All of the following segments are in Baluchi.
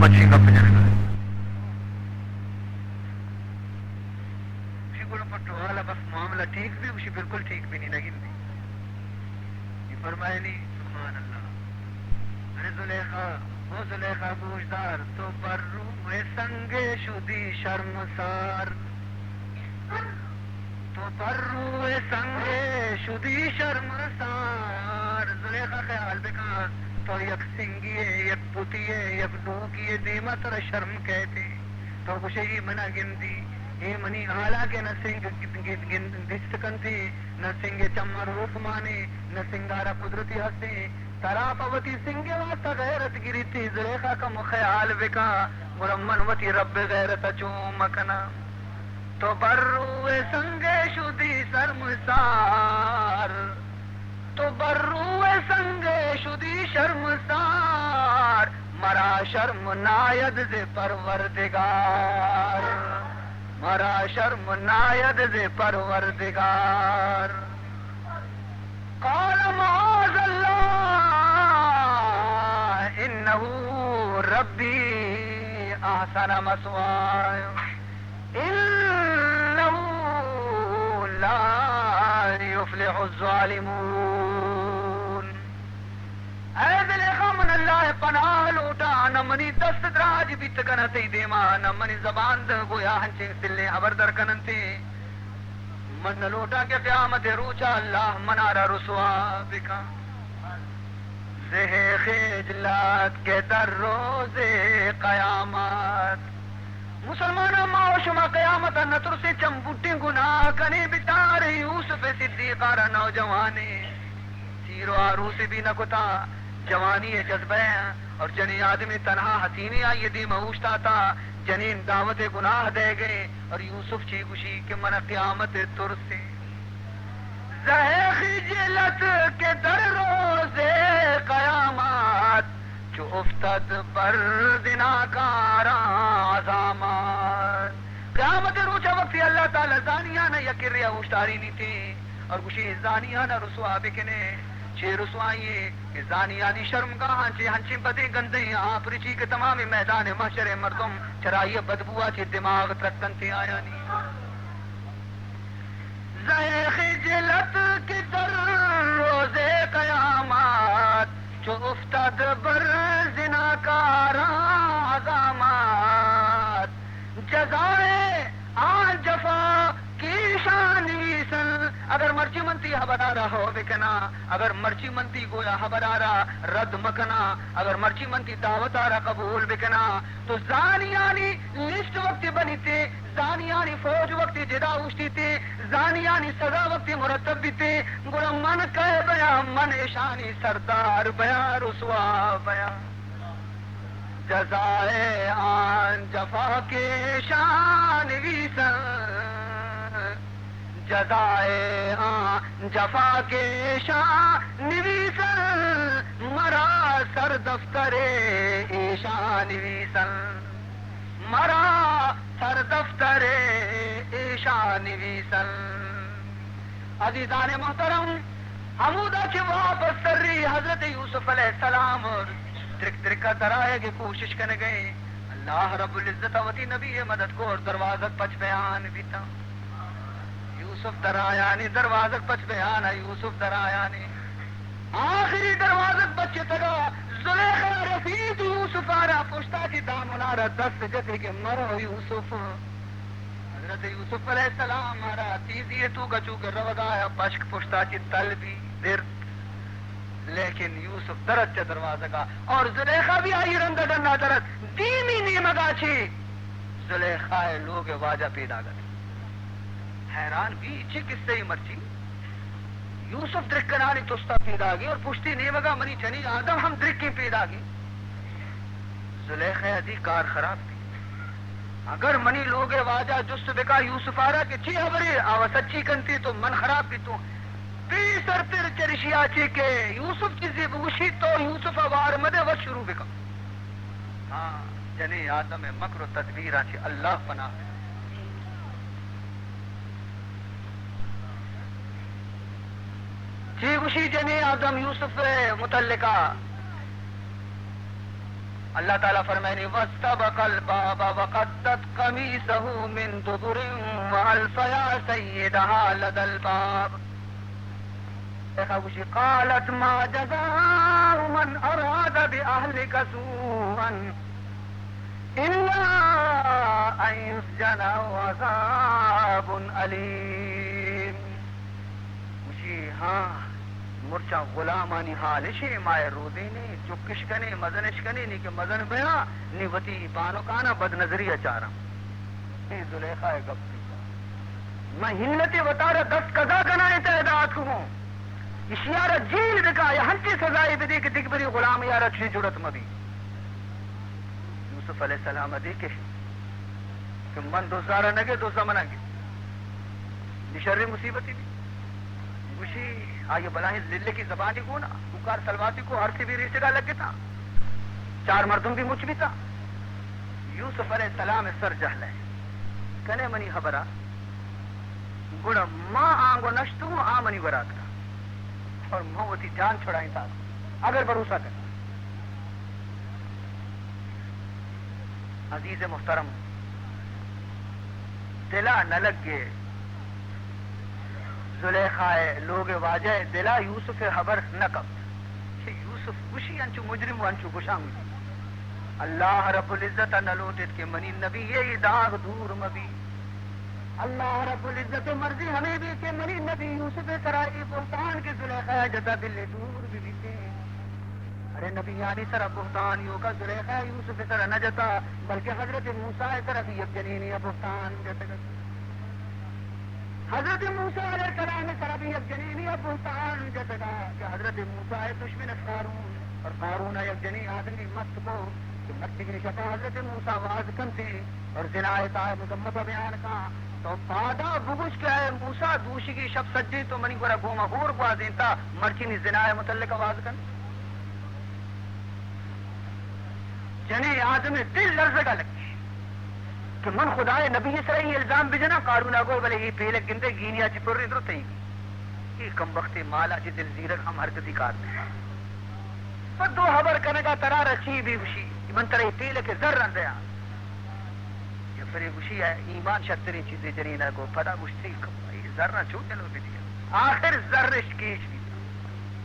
پچیں گپ جنگ ءَ۔ گوشی گڑا پہ ٹوال ءَ بس معاملہ ٹھیک بی؟ گوشی بالکل ٹھیک بی نی، نہ گندی۔ نی فرمائنی، سبحان اللہ۔ ارے زلیخا، او زلیخا گوشدار، تو بر روئے سنگ شدی شرمسار۔ تو بر روئے سنگ شدی شرمسار۔ زلیخا خیال بکن، تو یک سنگی ئے، یک پتی ئے، یک ڈوکی ئے، دیما ترا شرم کئیت۔ تو گوشے اے منا گندی، اے منی حالا کہ نہ سنگ گند، گند، دیست کنتی، نہ سنگ چماں روک مانے، نہ سنگارا قدرتی ہستے۔ ترا پہ وتی سنگ ءِ واسطہ غیرت گریتی، زلیخا کمو خیال بکن، گڑا من وتی رب ءِ غیرت ءَ چون مکناں۔ تو بر روئے سنگ شدی شرمسار، تو بر روئے سنگ شدی شرمسار، مرا شرم ناید ز پروردگار، مرا شرم ناید ز پروردگار۔ قال معاذ الله، إنه ربي أحسن مثواي، إنه لا يفلح الظالمون۔ اے زلیخا، من اللہ ءِ پناہ لوٹاں، نہ منی دست دراج بیت کناں تئی دیما، نہ منی زبان دہ گویا ہنچیں سلیں ہبر در کننتے۔ من نہ لوٹاں کہ قیامت ءِ روچا اللہ منارا رسوا بکن۔ زہ خجلت کہ در روز قیامت۔ مسلماناں، ما و شما قیامت ءَ نہ ترسیں، چم بوٹیں گناہ کنیں، بچار یوسف صدیق ءَ را، نوجوانے، تیر و آروس بھی نہ کتا، جوانی ءِ جذبہ ءَ، اور جنیں آدمی تنہا حتیمی آئی ءِ دیم ءَ اوشتاتا، جنین دعوت گناہ دئیگ ءَ، اور یوسف چی گوشی کہ من قیامت ءِ ترسیں۔ زہ خجلت کہ در روز قیامت، چو افتد بر زناکاراں عظامت۔ قیامت ءِ روچ ءَ وقتی اللہ تعالی زانیان ءَ یک کرے ءَ اوشتارینیتے اور گوشی، زانیان ءَ رسوا بکنے۔ چے رسوائی کہ زانیانی شرمگاہاں چے ہنچیں بدیں گندیں آپ رچی کہ تمام میدان محشر ءِ مردم چرائی ءِ بدبو ءَ چے دماغ ترکنتے آیانی۔ زہ خجلت کہ در روز قیامت، چو افتد بر زناکاراں عظامت۔ جزائے آن جفا کہ ایشاں نویسن۔ اگر مرچی من تئی ہبرارا ہو بکناں، اگر مرچی من تئی گویا ہبرارا رد مکناں، اگر مرچی من تئی دعوتارا قبول بکناں، تو زانیانی لسٹ وقتی بنیتے، زانیانی فوج وقتی جدا اوشتیتے، زانیانی سزا وقتی مرتب بیتے، گڑا من کئے بیاں؟ من اشانی سردار بیاں، رسوا بیاں؟ جزائے آن جفا کہ ایشاں نویسن، جزائے آن جفا کہ ایشاں نویسن، مرا سر دفتر ایشاں نویسن، مرا سر دفتر ایشاں نویسن۔ عزیزان محترم، ہمودا کہ واپس تری حضرت یوسف علیہ السلام درک درکا درآیگ ءِ کوشش کنگ ءَ، اللہ رب العزت ءَ وتی نبی ءِ مدد کو اور دروازگ پچ بیان بیتاں۔ یوسف درآیانی، دروازگ پچ بیان ءَ یوسف درآیانی۔ آخری دروازگ بچتگا، زلیخا رسید یوسف ءَ را، پشتا چی دامنا را دست جتے کہ مرو یوسف۔ حضرت یوسف علیہ السلام ءَ را تیزی ءِ توکا چو کہ روگا یا پشک پشتا چی تل بی درت، لیکن یوسف درت چہ دروازگا اور زلیخا بھی آئی رندا ڈنا درت۔ دیمی نیمگا چی زلیخا ءِ لوگ ءِ واجہ پیداگ ات۔ حیران بی، چی قصہ ای مرچی؟ یوسف درکنانی تستا پیداگی اور پشتی نیمگا منی جنی آدم ہم درکیں پیداگی۔ زلیخا ادی کار خراب بی۔ اگر منی لوگ ءِ واجہ جست بکا یوسف آرا کہ چی خبرے، آوا سچی کنتی تو من خراب بیتوں۔ پیسر تر چرشی آچے کہ یوسف چیزے بگوشی تو یوسف ءَ وار مدے، وت شروع بکا۔ ہاں، جنیں آدم ءِ مکر و تدبیراں چہ اللہ پناہ۔ چی گوشی جنیں آدم یوسف ءِ متعلقہ؟ اللہ تعالیٰ فرمائنی، "واستبق الباب وقدت قمیصه من دبر والف یا سیدها لدى الباب۔" دیکھا گوشی، "قالت ما جزاء من اراد باهلك سوءا الا ان يسجن او عذاب الیم۔" گوشی، ہاں، مرچاں غلامانی حال اشیں، ما اے رودینیں، چکش کنیں، مزنش کنیں، نی کہ مزن بیاں، نی وتی بانکانا بد نظری ء چاراں۔ اے زلیخا ء گپ بیت۔ من ہلتے وتارا دست قضا کناں، اے تہ ادا اتکگوں۔ اشیارا جیل بکا یا ہنچیں سزائے بدے کہ دگبری غلامے آرا چوشیں جرات مبی۔ یوسف علیہ السلام ء دے کہ، کہ من دزارا نگے، دزا منا گے۔ نی شریں مصیبتی بی۔ گوشی، آئی بلاہیں للکی زبانی گونا، کوکار سلواتی کو ہر سی بی ریچگا لگتا۔ چار مردم بی مچ بیتا۔ یوسف علیہ السلام سر جہلے۔ کنے منی خبرا۔ گڑا ما آنگو نشتگوں، آ منی گورا اتکا۔ اور من وتی جان چھڑائینتا۔ اگر بھروسہ کن۔ عزیز محترم، دلا نہ لگے۔ زلیخا ء لوگ ء واجہ ء دلا یوسف ء خبر نہ کپت کہ یوسف گوشی انچو مجرم و انچو گشان گوشی۔ اللہ رب العزت ء نہ لوٹت کہ منی نبی ء اے داغ دور مبی۔ اللہ رب العزت ء مرضی ہمے بی کہ منی نبی یوسف ء سرا اے بہتان کہ زلیخا ء جتا دل ء دور بہ بیتیں۔ ارے نبیانی سرا بہتان ایوکا زلیخا ء یوسف ء سرا نہ جتا، بلکہ حضرت موسیٰ ء سرا بھی یک جنینے ء بہتان جتگ ات۔ حضرت موسیٰ علیہ السلام ء سرا بھی یک جنینے ء بہتان جتگ ات کہ حضرت موسیٰ ء دشمن ات قارون، اور قارون ء یک جنین آدمی مست کو کہ مرچیگیں شپا حضرت موسیٰ واز کنتے اور زنا ء تہا مذمت ء بیان کاں۔ تو پادا بگوش کہ اے موسیٰ، دوشیگیں شپ سجیں تو منی گورا گوما ہور گوازینتا، مرچی نی زنا ء متعلق آواز کن۔ جنیں آدم ء دل لرزگا لگی کہ من خدا ء نبی ء سرا اے الزام بجناں۔ قارون ء گو بلے اے پیلک گندے گینیا چی پریں درو تئی۔ اے کمبختے مالا چی دل زیرگ ہم ہرگزی کار نہ۔ پہ دو ہبر کنگا ترا را چی بی گوشی، من ترا اے پیلک ء زر رندیاں۔ جعفرے گوشی، اے ایمان شرتریں چیزے جنین ء گو۔ پدا گوشتی، اے زراں چون جلو بدیاں؟ آخر زرش کیش بیت۔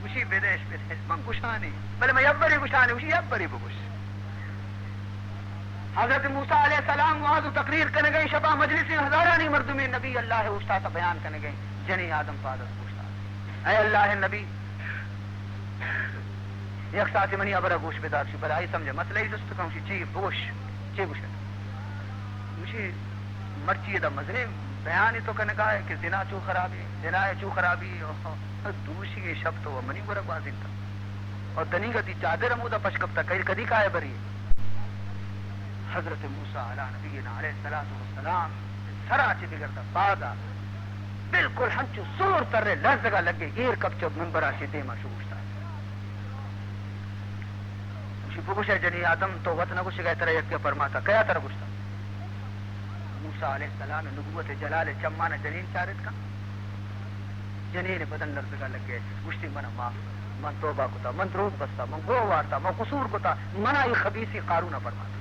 گوشی، بدیش، بدیش، من گوشانی، بلے من یبرے گوشانی۔ گوشی، یبرے بگوش۔ حضرت موسیٰ علیہ السلام وعظ و تقریر کنگئیں، شپا مجلسیں، ہزارانی مردمیں، نبی اللہ اوشتاتا بیان کنگئیں، جنیں آدم پاد ات اوشتات۔ اے اللہ نبی، یک ساعتے منی ہبرا گوش بدار۔ شی بلے آئی سمجھے مسئلہ ہی جست کن، شی چی بگوش، چی گوشے؟ گوشی، مرچی ادا مزنیں بیانے تو کنگا ئے کہ زنا چو خرابی، زنا چو خرابی، دوشی شپ تو منی گورا گوازینتا۔ اور دنیگا تی چادر ہمودا پش کپتا، کئی کدی کائے بری۔ حضرت موسیٰ علی نبینا علیہ الصلوۃ والسلام سرا چہ بگردا پادا بالکل ہنچو سور ترے لرزگا لگے، ایر کپ چہ ممبرا چہ دیما شوشتا۔ گوشی، بگوشے جنی آدم، تو وت نہ گوشگا ئے، ترا یکے پرماتا، کیا ترا گوشتا؟ موسیٰ علیہ السلام نبوت جلال چمانا جنین چارت کن۔ جنین بدن لرزگا لگے، گوشتی، منا معاف کن، من توبہ کتا، من دروگ بستا، من گو وارتا، من قصور کتا، منا ای خبیثی قارون پرماتا۔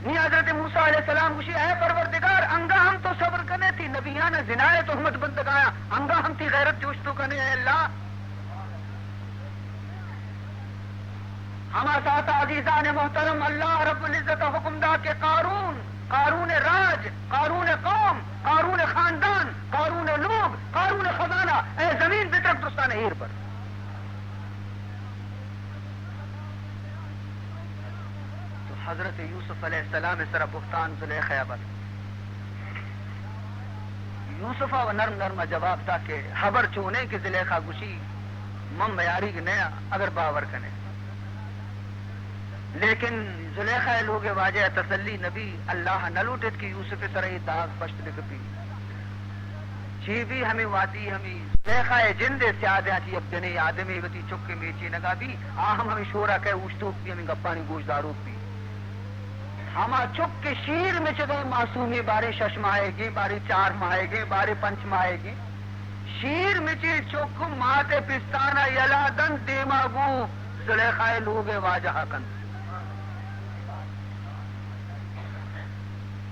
نی حضرت موسیٰ علیہ السلام گوشی، اے پروردگار، انگا ہم تو صبر کنے، تی نبیان زنا تہمت بندگایا، انگا ہم تی غیرت جوش تو کنے، اے اللہ۔ ہما ساعت عزیزان محترم، اللہ رب العزت حکم دا کہ قارون، قارون راج، قارون قوم، قارون خاندان، قارون لوگ، قارون خزانہ، اے زمین بترک درستان ایر بر۔ تو حضرت یوسف علیہ السلام سرا بہتان زلیخا بس۔ یوسف ء نرم نرم ء جواب دا کہ ہبر چونیں کہ زلیخا گوشی، من میاریگ نیا، اگر باور کنے۔ لیکن زلیخا ء لوگ ء واجہ ء تسلی نبی، اللہ نہ لوٹت کہ یوسف ء سر ء اے داغ پشت بکپی۔ چی بی ہمے وہدی ہمے زلیخا ء جند ء سیادیاں چہ یک جنیں آدمے وتی چک ء میچینگا بی، آ ہم ہمے شورا کئے اوشتوک بی، ہمے گپانی گوشداروک بی۔ ہما چک کہ شیر مچگیں معصومیں، باریں شش ماہیگیں، باریں چار ماہیگیں، باریں پنچ ماہیگیں۔ شیر مچیں چک مات ء پستانا یلا دنت، دیما گوں زلیخا ءِ لوگ ءِ واجہ ءَ کنت۔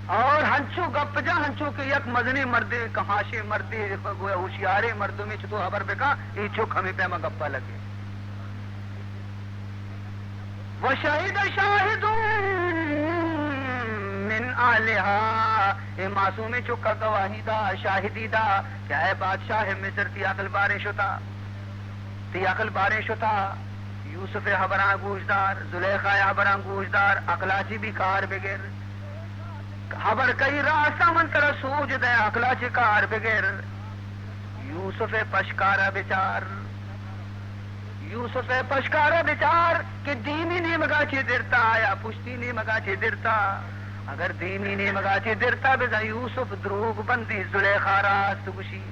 اور ہنچو گپ جا، ہنچو کہ یک مزنیں مردے، کماشیں مردے، گویا ہوشیاریں مردمے چتو ہبر بکاں، اے چک ہمے پیما گپا لگے۔ وشہد شاہد من اہلہا، اے معصومیں چکا گواہی دا، شاہدی دا کہ اے بادشاہ مصر، تئی عقل باریں شتا، تئی عقل باریں شتا۔ یوسف ءِ ہبراں گوش دار، زلیخا ءِ ہبراں گوش دار، عقلا چی بھی کار بگر۔ ہبر کئی راستاں، من ترا سوج دے، عقلا چی کار بگر۔ یوسف ءِ پشکارا بچار، یوسف ءِ پشکارا بچار کہ دیمی نیمگا چے درتا یا پشتی نیمگا چے درتا۔ اگر دیمی نیمگا چے درتا، بزاں یوسف دروگ بندی، زلیخا راست گوشی۔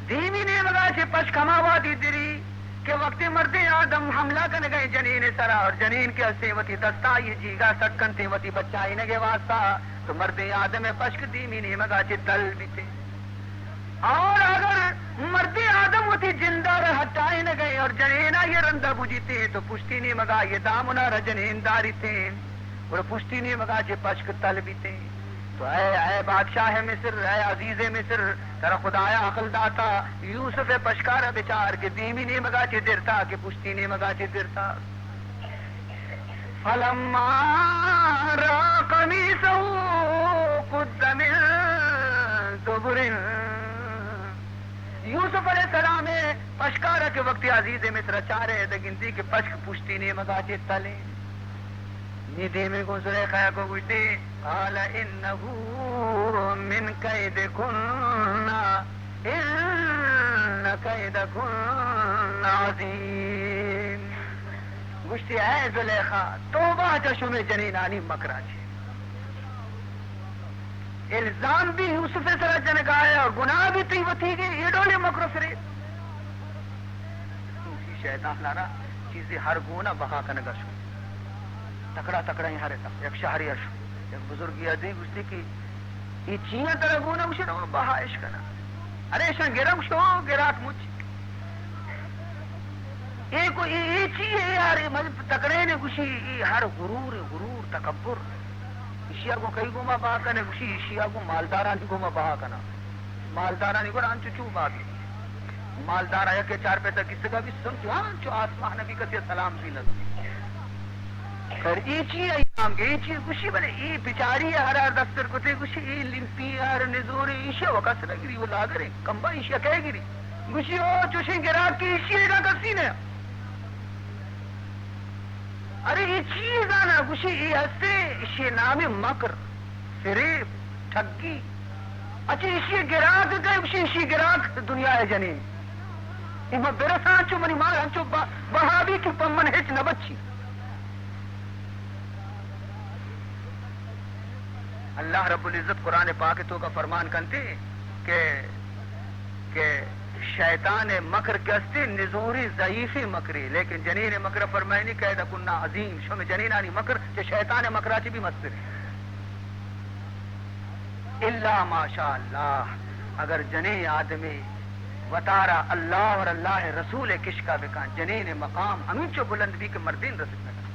دیمی نیمگا چے پشک ہما وہدی دری کہ وقتی مردیں آدم حملہ کنگئے جنین ءِ سرا، اور جنین کہ ہستیں وتی دستا آئی جیگا سک کنتیں وتی بچائینگ ءِ واسطہ، تو مردیں آدم ءِ پشک دیمی نیمگا چے تل بیتیں۔ اور اگر مردیں آدم وتی جندا را ہٹائینگئے اور جنینا یہ رندا بجیتیں، تو پشتی نیمگا یہ دامنا را جنین داریتیں، گڑا پشتی نیمگا چے پشک تل بیتیں۔ تو اے، اے بادشاہ مصر، اے عزیز مصر، ترا خدایا عقل داتا، یوسف ءِ پشکارا بچار کہ دیمی نیمگا چے درتا کہ پشتی نیمگا چے درتا۔ فلما رأى قميصه قد من دبر۔ یوسف علیہ السلام ءِ پشکارا کہ وقتی عزیز مصر چارے، دگندی کہ پشک پشتی نیمگا چے تلیں۔ نی دیمے گوں زلیخا ءَ گوں گوشتی، قال انه من کیدکن، ان کیدکن عظیم۔ گوشتی، اے زلیخا، توبہ چہ شمے جنینانی مکرا چے۔ الزام بھی یوسف ءِ سرا جنگا ئے اور گناہ بھی تئی وتیگے، اے ڈولیں مکر و فریب۔ شیطان ءَ را چیزے ہر گونا بہا کنگا شو۔ تکڑا تکڑا ہر اتاں، یک شہرے شو، یک بزرگی ءَ دی گوشتی کہ اے چیاں ترا گونا؟ گوشی نو بہا اش کنا۔ ارے اشاں گرم شو، گراک مچ۔ اے کو، اے، اے چی اے یار؟ اے مزن تکڑے نے۔ گوشی اے ہر غرور، غرور، تکبر۔ اشیا گوں کئی گوما بہا کنے؟ گوشی اشیا گوں مالدارانی گوما بہا کنا۔ مالدارانی گورا انچو چو بابی۔ مالدارا یکے چار پیسہ گسگا بھی سمجھو، ہاں، چو آسمان بھی کسی سلام بھی نہ۔ خیر، اے چی اے نام گے؟ اے چی؟ گوشی بلے اے بچاری ہر ہر دستر کتے، گوشی اے لمپی ہر نزوری، ایشی و کس نہ گری، وہ لاگرے، کمبا ایشی کہے گری۔ گوشی او چوشیں گراک کہ ایشی گا کسی نہ۔ ارے اے چی زانا؟ گوشی اے ہستے، ایشی نام مکر، فریب، ٹھگی۔ اچھا ایشی گراک کئے؟ گوشی ایشی گراک دنیا ءِ جنین۔ اے من برساں چو منی مال ہنچو بہ-، بہا بی کہ پہ من ہچ نہ بچی۔ اللہ رب العزت قرآن پاک ءِ توکا فرمان کنتے کہ، کہ شیطان ءِ مکر کہ ہستے نزوری ضعیفیں مکرے، لیکن جنین ءِ مکر فرمائنی کیدکن عظیم، شمے جنینانی مکر چہ شیطان ءِ مکرا چہ بھی مسترے۔ الا ماشاء اللہ، اگر جنین آدمے وتارا اللہ اور اللہ ءِ رسول ءِ کشکا بکاں، جنین ءِ مقام ہمینچو بلند بی کہ مردین رسگ نہ کنت۔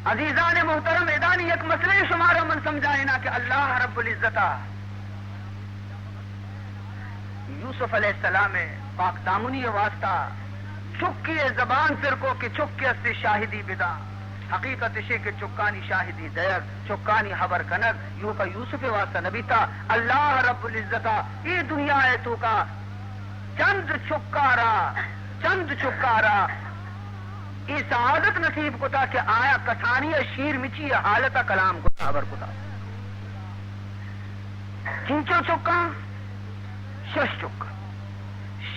عزیزان محترم، ادانی یک مسئلہ شمارا من سمجھائینا کہ اللہ رب العزت ءَ یوسف علیہ السلام ءِ پاک دامنی ءِ واسطہ چکے ءِ زبان پر کو کہ چکے است شاہدی بدا۔ حقیقت اشے کہ چکانی شاہدی دیگ، چکانی حبر کنگ، یوکا یوسف ءِ واسطہ نہ بیتا۔ اللہ رب العزت ءَ اے دنیا ءِ توکا چند چکارا، چند چکارا اے سعادت نصیب کتا کہ آیا کسانی ءِ شیر مچی ءِ حالت ءَ کلام کتا، حبر کتا۔ چنچو چکاں؟ شش چکاں۔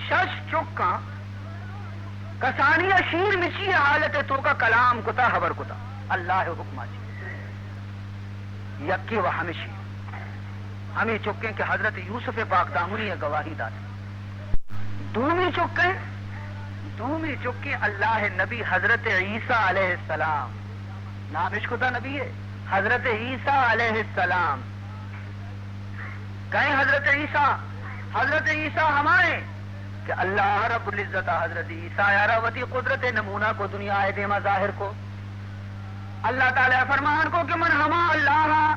شش چکاں کسانی ءَ شیر مچی ءِ حالت ءِ توکا کلام کتا، حبر کتا۔ اللہ ءِ حکم ءَ چی؟ یکے و ہمشی، ہمے چکیں کہ حضرت یوسف پاک دامنی ءَ گواہی دات۔ دومی چکیں، دومی چکیں اللہ ءِ نبی حضرت عیسیٰ علیہ السلام۔ نام اشکتا نبی ءِ؟ حضرت عیسیٰ علیہ السلام۔ کئے حضرت عیسیٰ؟ حضرت عیسیٰ ہمائیں کہ اللہ رب العزت ءَ حضرت عیسیٰ ءَ را وتی قدرت ءِ نمونہ کو، دنیا ءِ دیما ظاہر کو۔ اللہ تعالیٰ فرمان کو کہ من ہما اللہ ہاں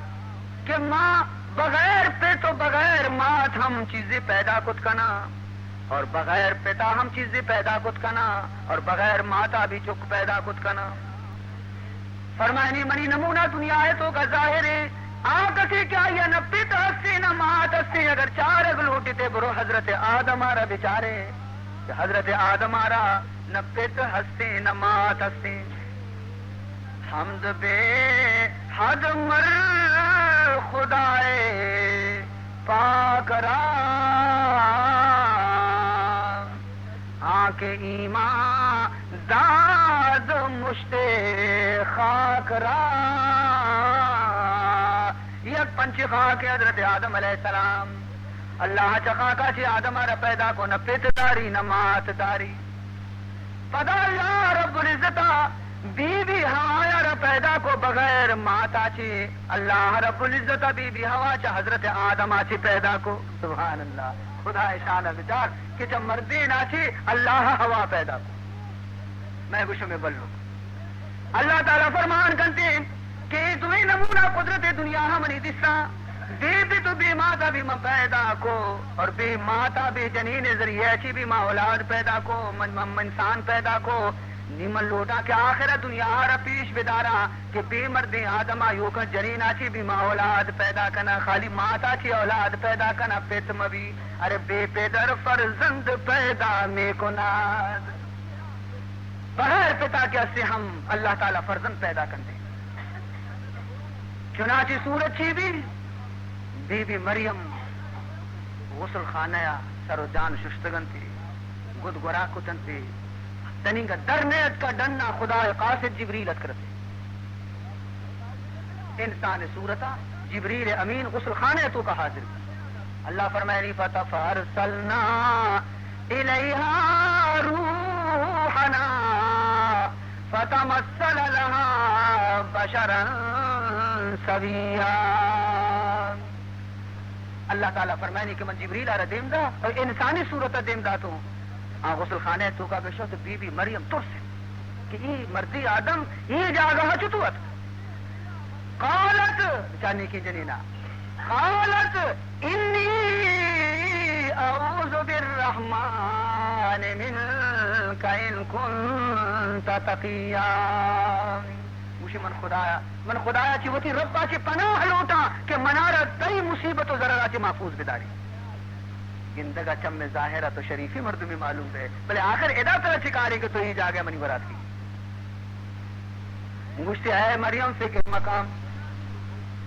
کہ ما بغیر پت و بغیر مات ہم چیزے پیدا کت کناں، اور بغیر پتا ہم چیزے پیدا کت کناں، اور بغیر ماتا بھی چک پیدا کت کناں۔ فرمائنی، منی نمونہ دنیا ءِ توکا ظاہر ایں۔ آ کسے کہ آئی ءَ نہ پت ہستیں نہ مات ہستیں، اگر چارگ لوٹیتے، برو حضرت آدم ءَ را بچارے کہ حضرت آدم ءَ را نہ پت ہستیں نہ مات ہستیں۔ حمد بے حد مر خدائے پاک را، آں کہ ایمان داد مشت خاک را۔ یک پنچ خاک حضرت آدم علیہ السلام، اللہ چہ خاکا چہ آدم ءَ را پیدا کو، نہ پت داری نہ مات داری۔ پدا اللہ رب العزت ءَ بی بی حوا ءَ را پیدا کو بغیر ماتا چہ۔ اللہ رب العزت ءَ بی بی حوا چہ حضرت آدم ءَ چہ پیدا کو۔ سبحان اللہ۔ خدا ءِ شان ءَ بچار کہ چہ مردین ءَ چہ اللہ حوا پیدا کو۔ مئے گوشم ءَ بلو۔ اللہ تعالیٰ فرمان کنتے کہ اے دوئیں نمونہ قدرت دنیا ہم منی دستا، بے پت و بے ماتا بھی من پیدا کو، اور بے ماتا بے جنین ذریعہ چی بھی ما اولاد پیدا کو، من، من، من انسان پیدا کو۔ نی من لوٹاں کہ آخرت دنیا را پیش بداراں کہ بے مردیں آدم آیوکا جنین آ چی بھی ما اولاد پیدا کنا، خالی ماتا چی اولاد پیدا کنا، پت مبی۔ ارے بے پدر فرزند پیدا می‌کند۔ بغیر پتا کہ اسے ہم اللہ تعالیٰ فرزند پیدا کنتے۔ چنانچہ صورت چی بی؟ بی بی مریم غسل خانہ ءَ سر و جان ششتگنتی، گد گورا کتنتی، تنینگا در نیتکا، ڈنا خدا ءِ قاصد جبریل اتکرتے۔ انسان صورتا جبریل امین غسل خانہ ءِ توکا حاضر بی۔ اللہ فرمائنی، فتح فارسلنا الیہا روحنا فتمثل لها بشرا سویا۔ اللہ تعالیٰ فرمائنی کہ من جبریل ءَ را دیم دا اور انسانی صورت ءَ دیم دا تو آ غسل خانہ ءِ توکا بشو تو بی بی مریم ترس کہ اے مردی آدم اے جاگہ ءَ چتو ات؟ قالت، چا نیکیں جنینا، قالت انی اعوذ بالرحمن منک ان کنت تقیا۔ گوشی، من خدایا، من خدایا چی وتی ربا چی پناہ لوٹاں کہ منارا تئی مصیبت و ضررا چی محفوظ بداری۔ گندگا چم ظاہرا تو شریفی مردمی معلوم بے، بلے آخر ادا ترا چی کارے کہ تو ای جاگہ منی برات کی؟ گوشتی، اے مریم، فکر مکن۔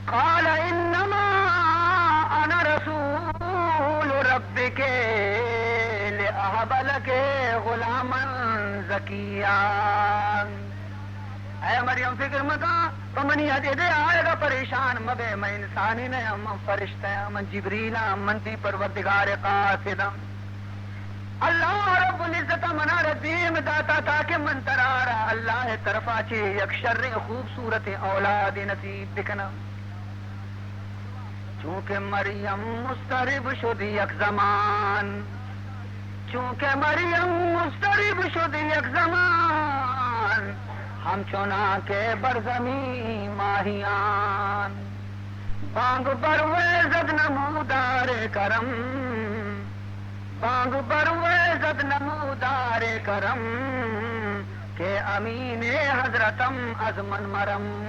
قال انما انا رسول ربک لاہب لک غلاما زکیا۔ اے مریم، فکر مکن، تو منی ادے آیگا پریشان مبے، من انسانی نہ آں، من فرشتہ آں، من جبریل آں، من تی پروردگار قاصد آں۔ اللہ رب العزت ءَ منارا دیم داتا تاکہ من ترارا اللہ ءِ طرفا چہ یک شریں خوبصورتیں اولادے نصیب بکناں۔ چونکہ مریم مضطرب شد یک زمان، چونکہ مریم مضطرب شد یک زمان، همچنان که بر زمین ماهیان. بانگ بر وی زد نمودار کرم، بانگ بر وی زد نمودار کرم، که امین حضرتم از من مرم.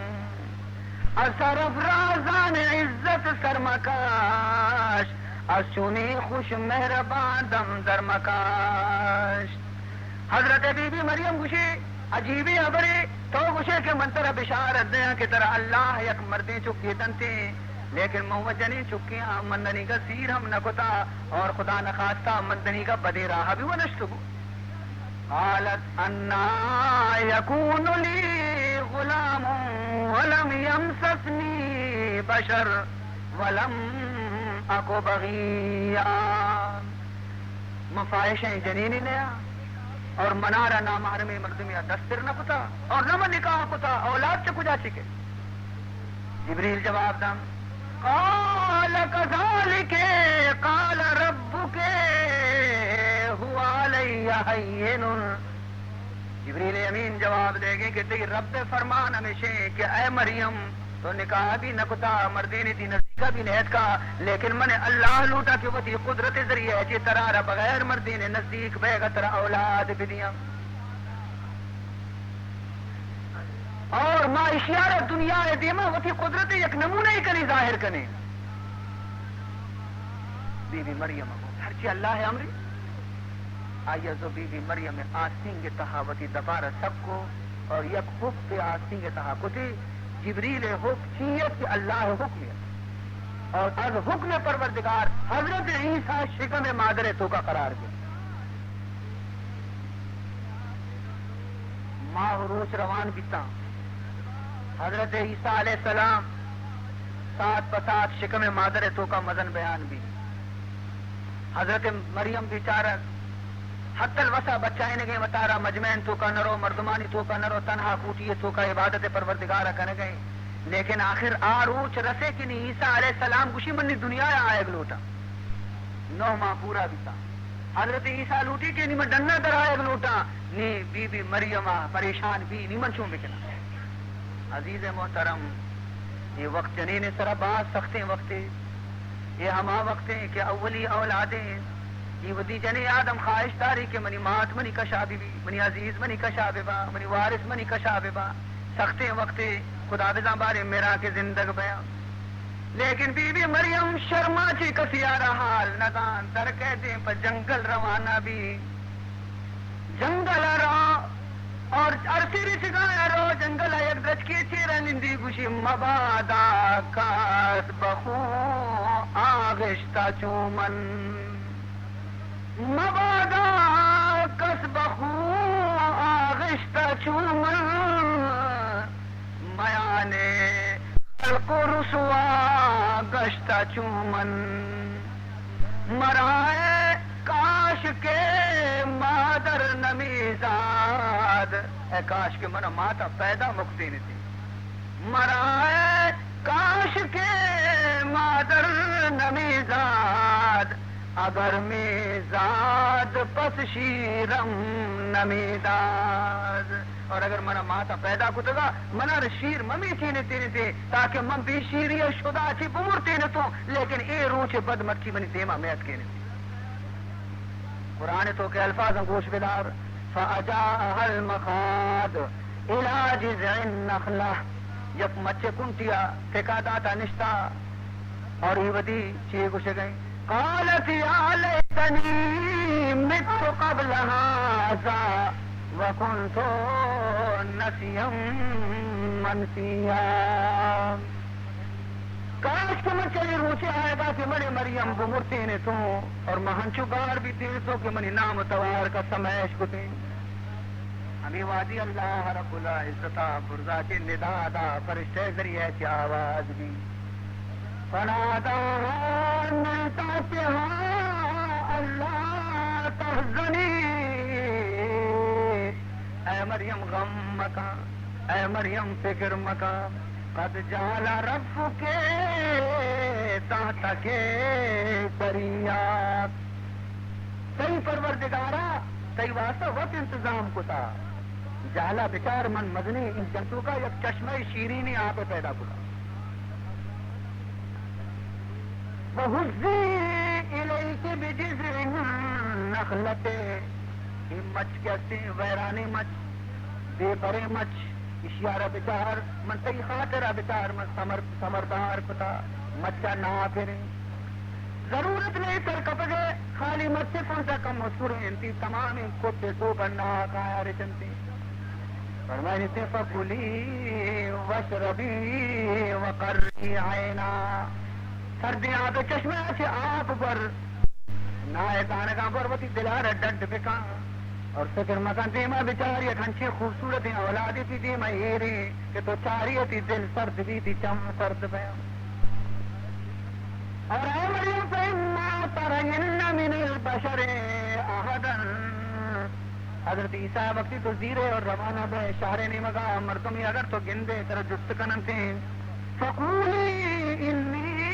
از سرافرازان عزت سر مکش، از چونین خوش مهربان دم در مکش. حضرت بی بی مریم گوشی، عجیبیں ہبرے، تو گوشے کہ من ترا بشارت دیاں کہ ترا اللہ یک مردیں چکے دنتے، لیکن من و جنین چکے آں، من دنیگا سیر ہم نہ کتا اور خدا نخواستہ من دنیگا بدیں راہ بھی و نشتگو۔ قالت انا یکون لی غلام ولم یمسسنی بشر ولم اک بغیا۔ من فاحشیں جنینے نیا اور منارا نامحرمیں مردمے ءَ دستر نہ کتا اور نہ من نکاح کتا، اولاد چہ کجا چکے؟ جبریل جواب دان، قال کذالک قال ربک هو علی هین۔ جبریل امین جواب دے گئے کہ تئی رب ءِ فرمان ہمیش ایں کہ اے مریم، تو نکاح بھی نہ کتا، مردینے تئی نزدیکا بھی نہ اتکا، لیکن من اللہ لوٹا کہ وتی قدرت ذریعہ چہ ترا را بغیر مردینے نزدیک بیگا ترا اولاد بدیاں۔ اور ما اشیارا دنیا ءِ دیما وتی قدرت یک نمونہ کنے، ظاہر کنے۔ بی بی مریم ءَ گوشت، ہرچی اللہ ءِ امرے۔ آئی ءَ زو بی بی مریم ءِ آستینگ ءِ تہا وتی دپارا سک کو اور یک حب ءِ آستینگ ءِ تہا کتی۔ جبریل ءِ حب چی ات کہ اللہ ءِ حکم ات۔ اور از حکم پروردگار حضرت عیسیٰ شکم مادر ءِ توکا قرار گرت۔ ماہ و روچ روان بیتاں۔ حضرت عیسیٰ علیہ السلام ساعت پہ ساعت شکم مادر ءِ توکا مزن بیان بی۔ حضرت مریم بیچارہ حتی الوسع بچائینگیں، وتارا مجمعین توکا نرو، مردمانی توکا نرو، تنہا کوٹی ءِ توکا عبادت پروردگار ءَ کنگیں۔ لیکن آخر آ روچ رسے کہ نی عیسیٰ علیہ السلام گوشی، من نی دنیا ءَ آیگ لوٹاں۔ نو ماہ پورا بیتا۔ حضرت عیسیٰ لوٹی کہ نی من ڈنا در آیگ لوٹاں۔ نی بی بی مریم ءَ پریشان بی، نی من چون بکناں؟ عزیز محترم، اے وقت جنین ءِ سرا باز سختیں وقتے۔ اے ہما وقت ایں کہ اولی اولادیں۔ اے وتی جنین آدم خواہش داری کہ منی مات منی کشا بہ بی، منی عزیز منی کشا بہ با، منی وارث منی کشا بہ با۔ سختیں وقتے، خدا بزاں باریں میرا کہ زندگ بیاں۔ لیکن بی بی مریم شرما چہ کسی آرا حال نہ دان، در کئے دیم پہ جنگل روانہ بی۔ جنگل ءَ را اور ارسی رچگا ءَ رو، جنگل ءَ یک درچکے چیرا نندی، گوشی، مبادا کس بخون آغشتا چو من، مبادا کس بخون آغشتا چو من، میان خلق و رسوا گشتا چو من۔ مرا اے کاش کہ مادر نمیزاد، اے کاش کہ منا ماتا پیدا مکتینتی۔ مرا اے کاش کہ مادر نمیزاد، اگر میزاد پس شیرم نمیداد۔ اور اگر منا ماتا پیدا کتگا، منا را شیر ممیتینتینتے، تاکہ من بے شیری ءَ شدا چہ بمرتینتوں، لیکن اے روچ بدمرچی منی دیما میاتکینتے۔ قرآن ءِ توکا الفاظاں گوش بدار، فأجاءها المخاض إلى جذع النخلة، یک مچ ءِ کنٹی ءَ تکا داتا نشتا۔ اور اے وتی چے گوشگ ءَ ایں؟ قالت يا ليتني مت قبل هذا وكنت نسيا منسيا۔ کاش کہ من چہ اے روچے آیگا کہ منی مریم بمرتینتوں اور من ہنچو گار بیتینتوں کہ منی نام و توار کسا مہ اشکتیں۔ ہمے وہدی اللہ رب العزت ءَ برزا چہ ندا دا، فرشتہ ءِ ذریعہ چہ آواز بی۔ فناداها من تحتها ألا تحزني، اے مریم غم مکن، اے مریم فکر مکن، قد جعل ربك تحتك سريا۔ تئی پروردگارا تئی واسطہ وت انتظام کتا۔ جہلا بچار، من مزنیں انچن توکا یک چشمہ شیرینیں آپ پیدا کتا۔ وهزي إليك بجذع النخلة، اے مچ کہ استیں ویرانیں مچ، بے بریں مچ، اشیارا بچار، من تئی خاطرا بچار، من سمر، سمردار کتا، مچا ناپریں۔ ضرورت نہیں سر کپگے، خالی مچ کنٹا کم و سریں انتی، تمامیں کت ءِ سوب ناکایا رچنتی۔ فرمائنتے، فکلي واشربي وقري عينا۔ سردیں آب ءِ چشمہ ءَ چہ آپ بر، ناہ ءِ دانگاں بر، وتی دلارا ڈڈ بکن اور فکر مکن۔ دیما بچار، یک انچیں خوبصورتیں اولادے تئی دیما ایریں کہ تو چاری تئی دل سرد بی، تئی چم سرد بیاں۔ اور اے مریم، فإما ترين من البشر أحدا، حضرت عیسیٰ وقتی تو زیرے اور روانہ بے شہر نیمگا، مردمی اگر تو گندے ترا جست کننتے، فقولي إني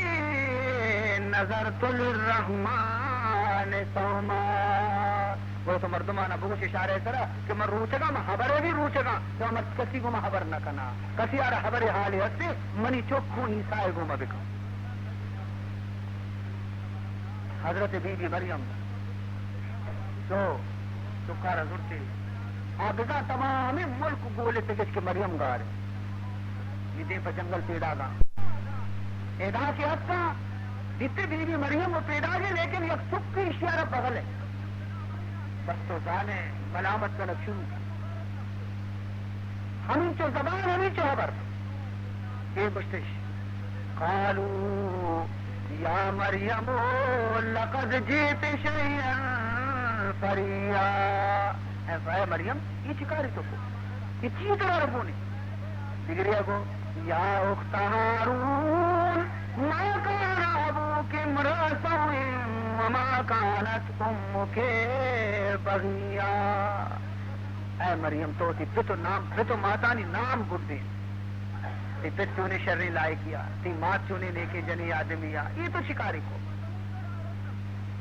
نذرت للرحمن صوما، گڑا تو مردمانا بگوش اشارہ سرا کہ من روچگاں، من ہبرے بھی روچگاں، تو من کسی گوما ہبر نہ کناں۔ کسی آرا ہبرے حالے ہستے، منی چک گوں عیسیٰ گوما بکن۔ حضرت بی بی مریم چو چکارا زرتے، آ بزاں تمامیں ملک گولتگش کہ مریم گار اے۔ یہ دیم پہ جنگل پیداگا۔ ادا کہ اتکاں، دیتے بی بی مریم و پیداگے، لیکن یک چکے اشیارا بغل اے۔ بس تو زانے ملامت کنگ شروع۔ ہمینچو زبان، ہمینچو ہبر۔ اے گوشتش، قالوا یا مریم لقد جئت شیئا فریا۔ اے، اے مریم، یہ چی کاری تو کو؟ یہ چی ترا ربونے؟ دگریا گو، یا اخت ہارون، ما کان ابوک امرأ سوء وما کانت امک بغیا۔ اے مریم، تو وتی پت و نام، پت و ماتانی نام بردین۔ تئی پت چونیں شریں لائقیا، تئی مات چونیں نیکیں جنیں آدمیا، اے تو چی کاری کو؟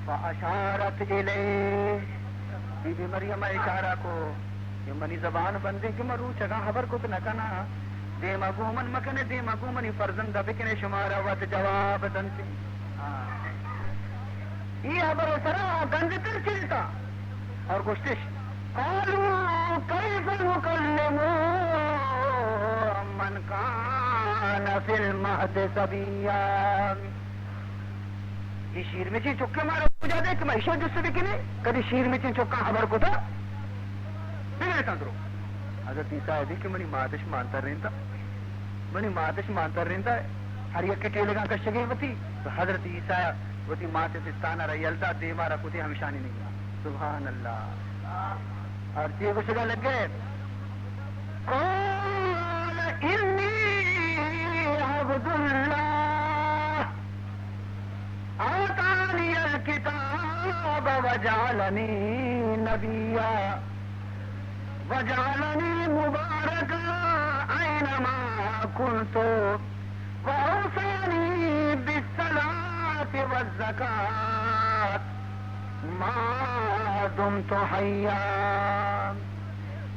فاشارت الیہ، بی بی مریم ء اشارہ کو کہ منی زبان بندیں کہ من روچگاں ہبر کت نہ کناں۔ دیما گوں من مکنے، دیما گوں منی فرزند ء بکنے، شمارا وت جواب دنت۔ ہاں۔ اے ہبر ء سرا گنجتر چیتا اور گوشتش، قالوا کیف نکلم من کان فی المہد صبیا۔ اے شیرمچیں چکے مارا کجا دے کہ ما ایشاں جست بکنیں؟ کدی شیرمچیں چکاں ہبر کتا؟ بگڑتاں درو۔ حضرت عیسیٰ دی کہ منی ماتش مان ترینتا، منی ماتش مان ترینتا، ہر یکے ٹیلگاں کشگیں وتی۔ تو حضرت عیسیٰ وتی مات پستانا را یلدا، دیما را کتی، ہمشانی نیمگا۔ سبحان اللہ۔ ہر چی گوشگا لگے۔ قال انی عبد اللہ آتانی الکتاب وجعلنی نبیا وجعلنی مبارکا اینما کنت وأوصاني بالصلاة والزكاة ما دمت حيا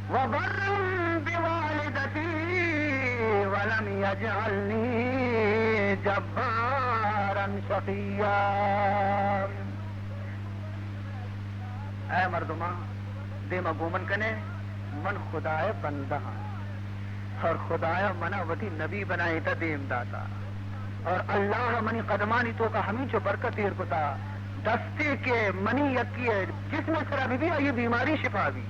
وبرا بوالدتي ولم يجعلني جبارا شقيا۔ اے مردماں، دیما گومن کنے، من خدا ء بندہ ہاں اور خدایا منا وتی نبی بنائیتا، دیم داتا اور اللہ منی قدمانی توکا ہمینچو برکت ایر کتا، دستے کہ منی یکی ء جسم سرا بی بی، آئی بیماری شفا بی۔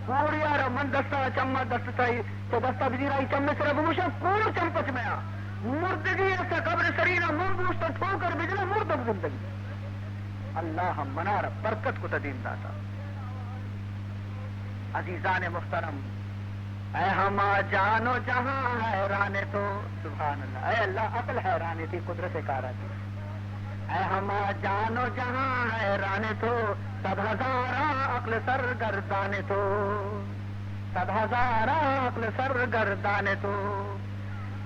کوڑیارا من دستا چما دست تائی تو دستا بزیر، آئی چم سرا بگوشا، کوڑ چم پچ میا۔ مردگی ایسا قبر سرینا من بوشتا ٹھوکر بجنا، مردگ زندگی۔ اللہ ہم منارا برکت کتا، دیم داتا۔ عزیزان محترم، اے ہما جان و جہاں حیران تو، سبحان اللہ، اے اللہ عقل حیران تئی قدرت کارا تئی۔ اے ہما جان و جہاں حیران تو، صد ہزاراں عقل سرگردان تو، صد ہزاراں عقل سرگردان تو۔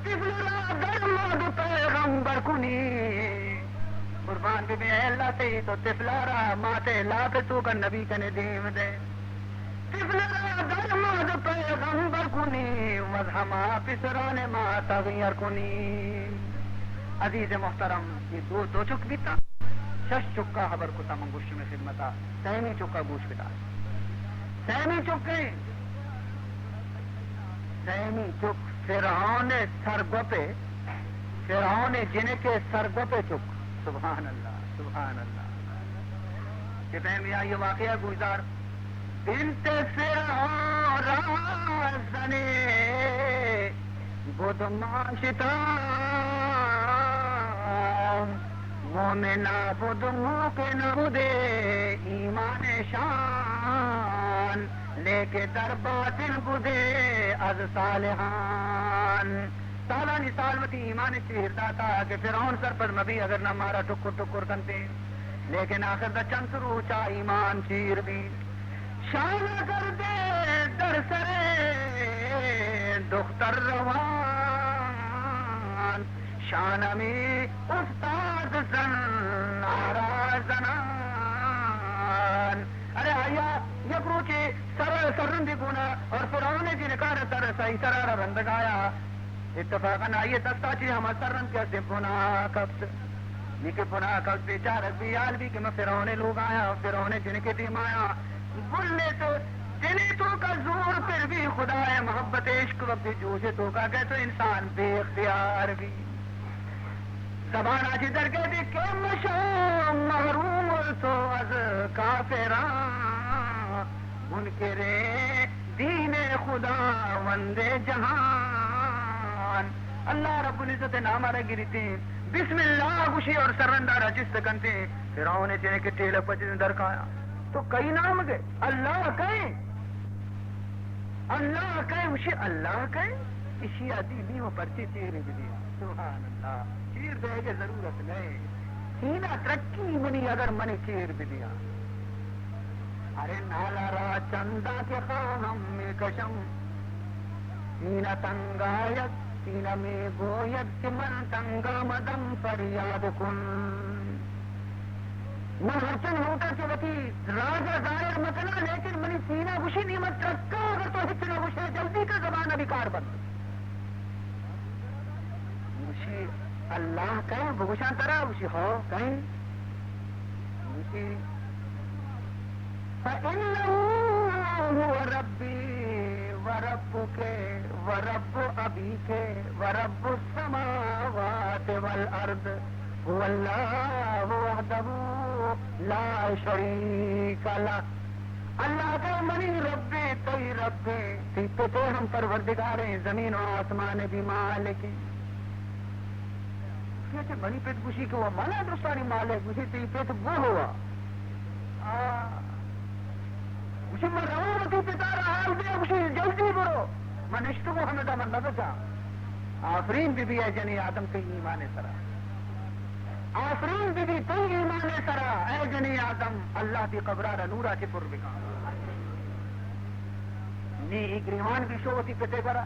طفل را در مہد پیغمبر کنی۔ قربان ببیں اے اللہ، تئی تو طفلارا مات لاپ توکا نبی کنے دیم دے۔ طفل را در مہد پیغمبر کنی، وز ہما پسران ما تغیر کنی۔ عزیز محترم، یہ دو، دو چک بیتا، شش چکا خبر کتا من گوش شمے خدمتا۔ سیمی چکا گوش بدار۔ سیمی چکے، سیمی چک فرعون سرگوپے، فرعون جنکے سرگوپے چک۔ سبحان اللہ، سبحان اللہ۔ کہ پیمی آئی واقعہ گوشدار۔ بنت فرعون را زنے بود ماشتا، مومنا بود موقن بودے ایمان شان، لیکن در باطن بودے از صالحان۔ سالانی سال وتی ایمان چیر داتا کہ فرعون سرپد مبی، اگر نہ مارا ٹکر ٹکر کنتے۔ لیکن آخر دا چند روچا ایمان چیر بی۔ شان کردے در سر دختر روان، شان ہمی استاد زن آرا زنان۔ ارے آ آیا یک روچے سر، سررندے گونا اور فرعون جنکارا ترس آئی سرارا رندگایا۔ اتفاقاً آئی دستا چہ ہما سررند کہ ہستیں بنا کپت۔ نی کہ بنا کپت، بیچارگ بے حال بی کہ من فرعون لوگ آیا، فرعون جنکے دیم آیا۔ بلے تو دلے توکا زور پر بی، خدائے محبت عشق وقت جوش توکا گئے تو انسان بے اختیار بی۔ زبان ءَ چہ در کئیت کہ مشو محروم تو از کافراں، منکر دین خداوند جہان۔ اللہ رب العزت ءِ نام ءَ را گریتیں، بسم اللہ گوشی اور سررند ءَ را چست کنتیں۔ فرعون ءِ جنکے ٹیلہ پچ در کایا۔ تو کئی نام گئے؟ اللہ کئے؟ اللہ کئے؟ گوشی اللہ کئے؟ اشی ءَ دی نی و پرچے چیر بدیا۔ سبحان اللہ۔ چیر دئیگ ءِ ضرورت نئے۔ سینہ ترکی منی اگر منی چیر بدیا۔ ارے نالا را چندا کہ خواہم می‌کشم۔ سینہ تنگ آید، سینہ می‌گوید کہ من تنگا مدم فریاد کن۔ من ہرچن لوٹاں کہ وتی راز ءَ ظاہر مکناں، لیکن منی سینہ گوشی نی من ترکاں، اگر تو ہچ نہ گوشے، جلدی کن زبان ءَ بیکار بند۔ گوشی اللہ کئے؟ بگوشاں ترا؟ گوشی ہو کئے؟ گوشی فإنه هو ربي وربك ورب أبيك ورب السماوات والأرض، هو الله وحده لا شريك له۔ اللہ کئے؟ منی ربے، تئی ربے، تئی پتے ہم پروردگاریں، زمین و آسمان بھی مالکیں۔ کہ منی پت گوشی کہ وہ منا درستانی مالک، گوشی تئی پت بو ہوا۔ آ۔ گوشی من رواں وتی پتا را حال دے، گوشی جلدی برو۔ من نشتگوں ہمدا، من نہ بچاں۔ آفرین بہ بی اے جنیں آدم تئی ایمان ءِ سرا۔ آفرین بہ بی تئی ایمان ءِ سرا، اے جنیں آدم، اللہ تئی قبرا را نورا چہ پر بکن۔ نی اے گریوان بی شو وتی پتے گورا۔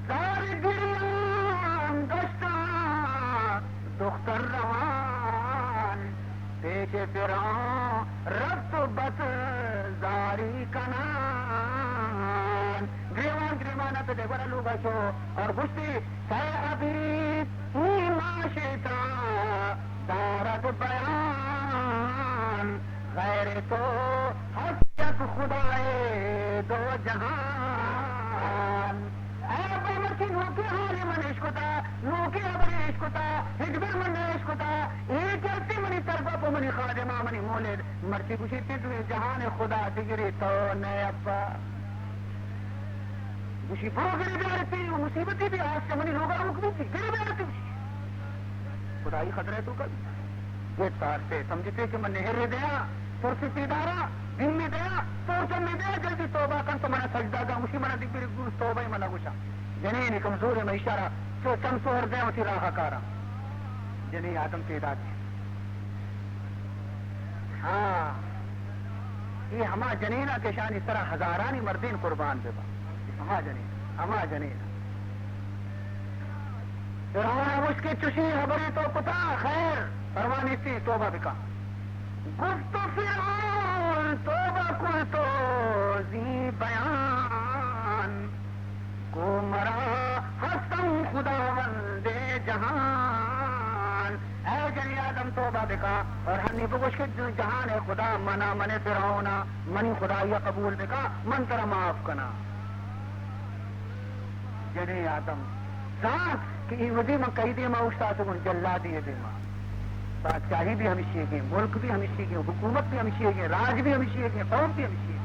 زار گریان دشتاں دختر روان، پیش فرعون رفت و بت زاری کنان۔ گریوان گریوان ءَ پتے گورا لوگا شو اور گوشتی، کہ ابھی ہی معاشی تا دارد بیان، غیر تو ہست یک خدائے دو جہان۔ اے ابا مرچی نوکیں حالے من اشکتا، نوکیں حبرے اشکتا، ہچبر من نہ اشکتا۔ اے چرتے منی سرگپ و منی خادمہ، منی مولد، مرچی گوشی تئی دوئیں جہان خدا دگرے تو نئے ابا۔ گوشی، برو گرے بیارتی، و مصیبتی بی آس چہ منی لوگا روک بیتی، گرے بیارتی۔ خدائی خطرہ تو کبھی گیت آستے، سمجھتے کہ من نہر دیا، ترسی پیدارا، دن میں دیا، تور چمی دیا، جلدی توبہ کن تو منا سجدہ دا، گوشی منا دگری گوش توبہ منا گوشا۔ جنینی کمزور میں اشارہ، تو چم سور دے وتی راہ کارا۔ جنین آدم پیدا دی۔ ہاں، اے ہما جنین ءَ کہ اشانی سرا ہزارانی مردین قربان بہ باں۔ ہما جنین، ہما جنین۔ فرعون ءَ گوشت کہ چشیں ہبرے تو کتا، خیر، پرواہ نیستی، توبہ بکا۔ گفت فرعون توبہ قلت ذی بیان۔ گو مرا ہستم خداوند جہان۔ اے جنی آدم توبہ بکا اور ہنی بگوش کہ جہان خدا منا، من فرعونا، منی خدائی قبول بکا، من ترا معاف کنا۔ جنی آدم زانت کہ اے وھدی من کئی دیما اوشتاتگوں، جلادی دیما۔ بادشاہی بھی ہمشی گیں، ملک بھی ہمشی گیں، حکومت بھی ہمشی گیں، راج بھی ہمشی گیں، قوم بھی ہمشی گیں۔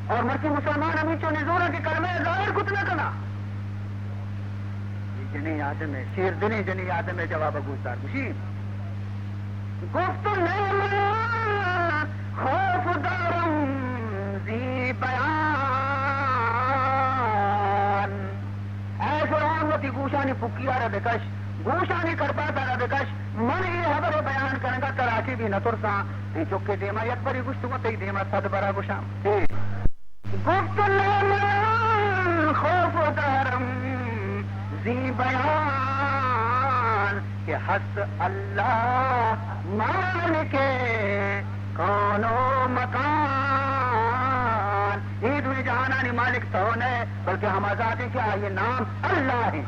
اور مرچی مسلمان ہمینچو نزور کہ کلمہ ظاہر کت نہ کنا۔ اے جنیں آدم ءِ، شیر دلیں جنیں آدم ءِ جواب ءَ گوش دار۔ گوشی، گفت نئے من خوف دارم زی بیان۔ اے فرعون، وتی گوشانی پکی ءَ را بکش، گوشانی کرپاس ءَ را بکش، من اے ہبر ءِ بیان کنگ ءَ ترا چہ بھی نہ ترساں۔ تئی چک ءِ دیما یک برے گوشتگوں، تئی دیما صد برا گوشاں۔ گفت نئے من خوف دارم زی بیان، کہ ہست اللہ مالک کون و مکان، اے دوئیں جہانانی مالک تو نہ ئے، بلکہ ہما ذات ئے کہ آئی نام اللہ ایں۔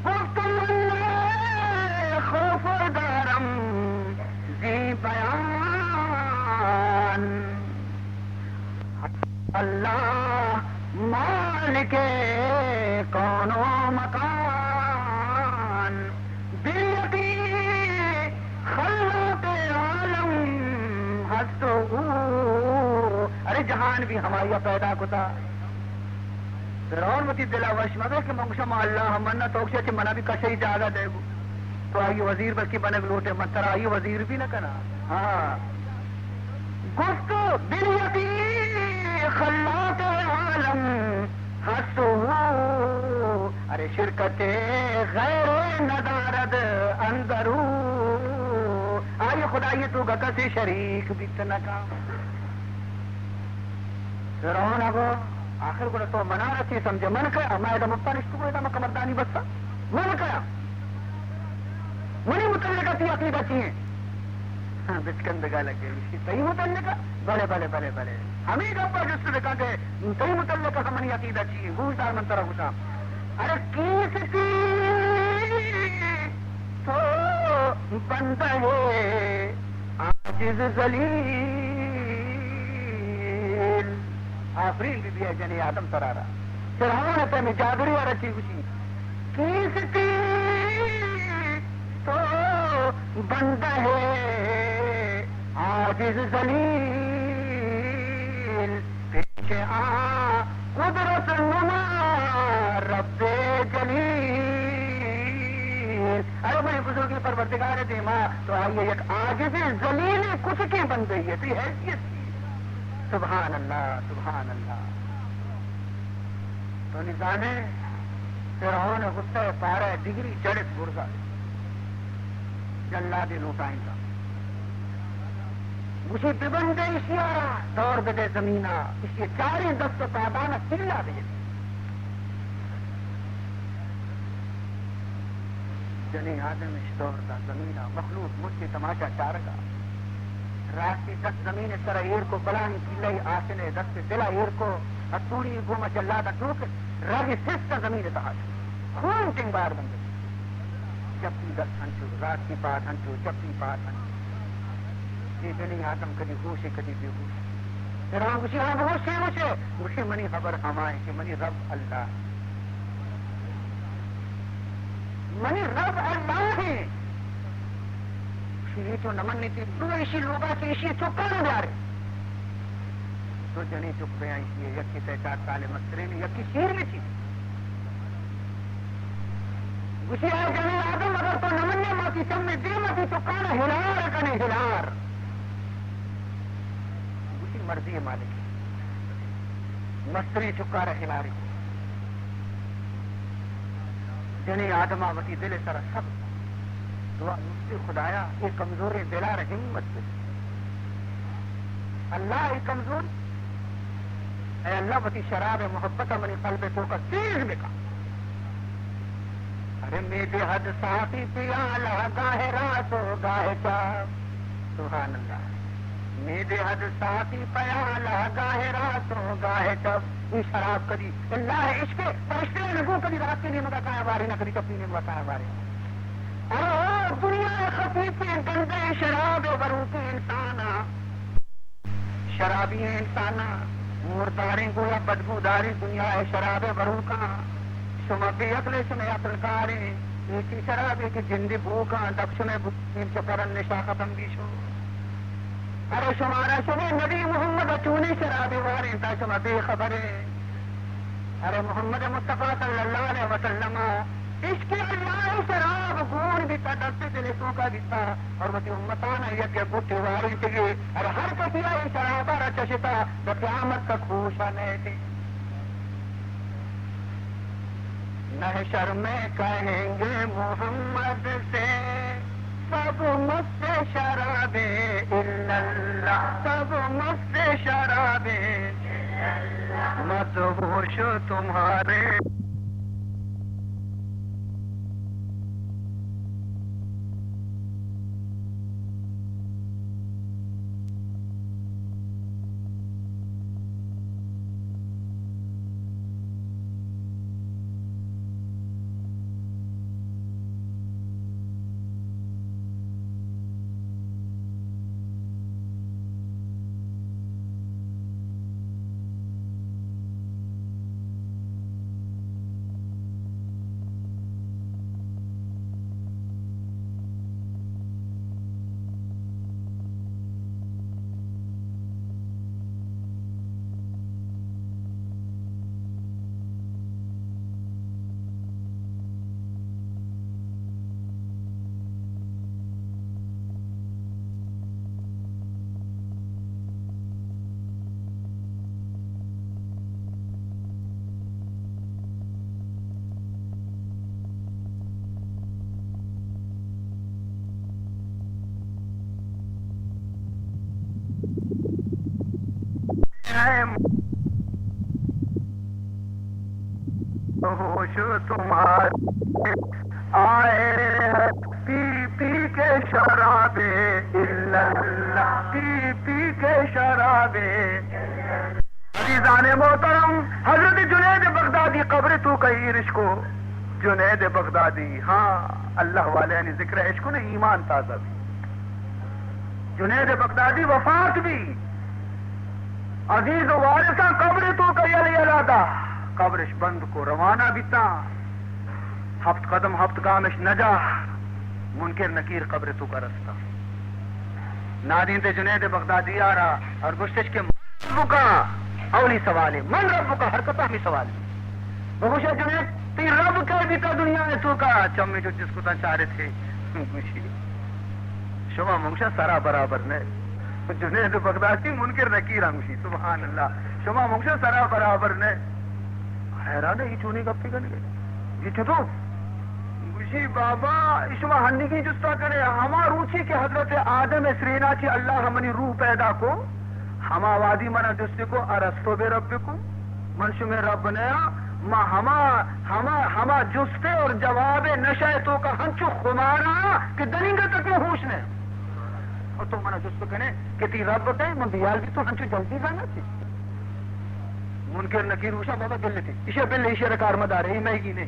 گفت من خوف دارم زی بیان، اللہ مالک کون و مکان، بے یقین خلاق عالم ہست و ہو۔ ارے جہان بھی ہمائی پیدا کتا۔ فرعون وتی دل ء وش مہ بئے کہ من گوشاں ما اللہ ء مناں، تو گوشے چہ منا بھی کشئی جاگہ دے گو۔ تو آئی وزیر بلکہ بنگ لوٹے، من ترا آئی وزیر بھی نہ کناں۔ ہاں۔ گفت بالیقین خلاق عالم ہست و ہو، ارے شرکت غیر ندارد اندرو۔ آئی خدائی تو گکسی شریک بیت نہ کن۔ فرعون ء گو، آخر گڑا تو منا را چے سمجھے؟ من کیا؟ ما ادا مپا نشتگو، ادا ما کمردانی بسا۔ من کیا؟ منی متعلقہ تئی عقیدہ چی ایں؟ ہاں، بچکندگا لگے، گوشی، تئی متعلقہ؟ بلے، بلے، بلے، بلے۔ ہمے گپا جست بکن کہ تئی متعلقہ منی عقیدہ چی ایں؟ گوش دار، من ترا گوشاں۔ ارے کیستی تو بندہ ہے عاجز ذلیل۔ آفرین بی بی ء جنی آدم ترا را۔ فرعون ء پیمیں جادوری ء را چی گوشی؟ کیستی تو بندہ ہے عاجز ذلیل، پیش آ قدرت نما رب جلیل۔ ارے منی بزرگیں پروردگار ء دیما تو آئی ء یک عاجزیں ذلیلیں کچکیں بندے ئے، تئی حیثیت چی؟ سبحان اللہ، سبحان اللہ۔ تو نی زانے فرعون ء غصہ ء پارہ ء ڈگری جڑت برزا، جلادے لوٹائینتا۔ گوشی، ببندے ایشی ء را، دور بدے زمین ء، ایشی ء چاریں دست ء پادان ء سلا بجن۔ جنیں آدم اش دور دا زمین ء، مخلوق مچ ء تماشا چارگ ء۔ راستی دست زمین ء سر ء ایر کو، بلاہیں پیلہ ء آسن ء دست ء دل ء ایر کو، ہتوڑی گوما جلاد ء ٹوک، رگ ء سست ء زمین ء تہا شت۔ خون ٹنگار بندگ۔ چپی دست ہنچو، راستی پاد ہنچو، چپی پاد ہنچو۔ اے جنیں آدم کدی ہوش ء کدی بے ہوش۔ فرعون گوشی، ہاں بگوش، چے گوش ئے؟ گوشی، منی ہبر ہما ایں کہ منی رب اللہ۔ منی رب اللہ ایں۔ گوشی، اے تو نہ منیتی، برو ایشی لوگا چہ ایشی چکاں بیارے۔ تو جنیں چک بیاں ایشی ء، یکے سئے چار سال ء مستریں، یکے شیر مچی۔ گوشی، اے جنیں آدم، اگر تو نہ منئے، ما تئی چم ء دیم ء تئی چکاں ہلار کنیں، ہلار۔ گوشی، مرضی مالک، مستریں چکارا ہلاری۔ جنیں آدما وتی دل ء سرا صبر، دعا، گوشتی، خدایا، اے کمزوریں دلارا ہمت بدے۔ اللہ، اے کمزور، اے اللہ، وتی شراب ء محبت ء منی قلب ء توکا تیز بکن۔ ارے می دہد ساقی پیالہ گاہ راست و گاہ چپ۔ سبحان اللہ۔ می دہد ساقی پیالہ گاہ راست و گاہ چپ۔ اے شراب کدی اللہ ء عشق ء فرشتے نہ گوں کدی راستیں نیمگا کایا بارے، نہ کدی چپی نیمگا کایا بارے۔ ارے او دنیا ء خفیفیں گندیں شراب ء بروکیں انسان ء، شرابی انسان ء، مرداریں گویا بدبوداریں دنیا ء شراب ء بروکاں، شما بے عقل ء، شمئے عقل کاریں، ایشی شرابے کہ جندے بوکاں، دپ شمئے بو-، نیم چہ پرن نشا ختم بی شو۔ ارے شمارا شمئے نبی محمد ء چونیں شرابے واریں تا شما بے خبر ئے۔ ارے محمد مصطفی صلی اللہ علیہ وسلم ء عشق اللہ ء شراب گون بیتا، دست دل توکا بیتا، اور وتی امتان ء یک یک گٹے وارینتگی۔ ارے ہر کسی ء اے شراب ء را چشتا، بہ قیامت تک ہوش ء نئیتی۔ محشر میں کہیں گے محمد سے، سب مست شراب الا اللہ، سب مست شراب الا اللہ، مت ہوش تمہارے۔ ہوش تمہارے آئے، پی پی کے شرابے، الا اللہ، پی پی کے شرابے۔ عزیزان محترم، حضرت جنید بغدادی قبر توکا ایرش کو۔ جنید بغدادی، ہاں، اللہ والے یعنی ذکر اش کو نا، ایمان تازہ بی۔ جنید بغدادی وفات بی۔ عزیز و وارثاں قبر توکا یل یلا دا، قبرش بند کو، روانہ بیتاں۔ ہفت قدم ہفت گامش نجا، منکر نکیر قبر توکا رستا۔ نادینتے جنید بغدادی آرا اور گوشتش کہ من ربک؟ اولی سوال ہے، من ربک؟ ہر کتا ہمی سوال ہے۔ بگوشے جنید، تئی رب کئے بیتا دنیا توکا؟ چمی جو جس کتا چارے تھے۔ گوشی، شما من گوشاں سرا برابر نہ۔ جنید بغدادی منکر نکیراں گوشی، سبحان اللہ، شما من گوشاں سرا برابر نہ۔ حیران ہے، اے چونیں گپے کنگے؟ اے چطور؟ گوشی، بابا، اے شما ہنیگی جستا کرے، ہما روچی کہ حضرت آدم سرینا چی اللہ منی روح پیدا کو، ہما وادی منا جستے کو، ارسطو بے ربکم؟ من شمئے رب نیا؟ ما ہما، ہما، ہما جستے اور جوابے نشہ توکا ہنچو خمارا کہ دنینگا تک من ہوش نہ۔ اور تو منا جست کنے کہ تئی رب کئے؟ من بیال بی تو ہنچو جلدی زانا چی؟ منکر نکیر گوشا، بابا بل تے، ایشا بل، ایشا را کار مدار، اے مئیگی نے۔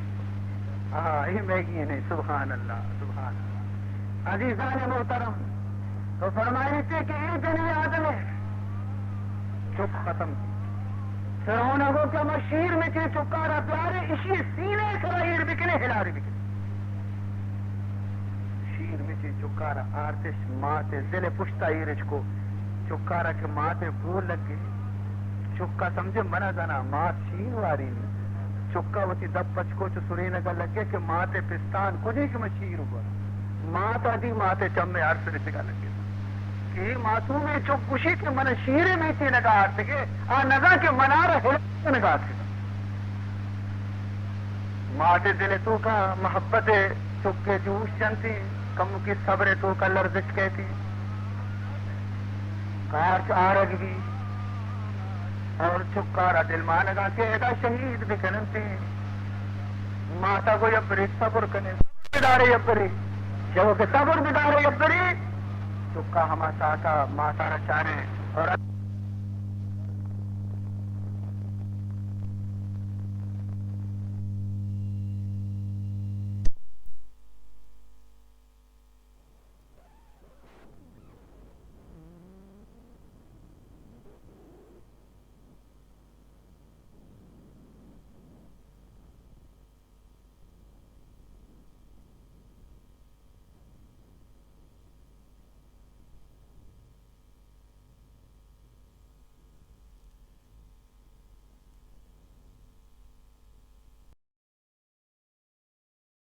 ہاں، اے مئیگی نے۔ سبحان اللہ، سبحان اللہ۔ عزیزان محترم، تو فرمائیتے کہ اے جنی آدم ہے، چک ختم۔ فرعون گو کہ ہما شیر میں چی چکارا پیارے، اشی سینے سرا ایر بکنے، ہلاری بکنے۔ شیر مچیں چکارا آرتش، مات ء دل ء پشتا ایرش کو۔ چکارا کہ مات ء بو لگے، چکا سمجھے منا زنا مات شیر واری نی۔ چکا وتی دپ پچ کو، چو سرینگا لگے کہ مات ء پستان کجے کہ من شیر بو۔ مات ء دی، مات ء چم ء ارس رسگا لگے کہ اے معصومیں چک گوشی کہ من شیر ء میتینگا آرتگے، آ نزان کہ منارا ہلاس کنگا آتکگا۔ مات ء دل ء توکا محبت ء چک ء جوش جنتی، کمکی صبر ء توکا لرزش کیتی، کارچ آرگ بی اور چکارا دلمانگا کہ ادا شہید بکننتی۔ ماتا گو یبری صبر کنے، بدارے یبری، چو کہ صبر بدارے یبری، چکا ہما ساعتا ماتارا چارے اور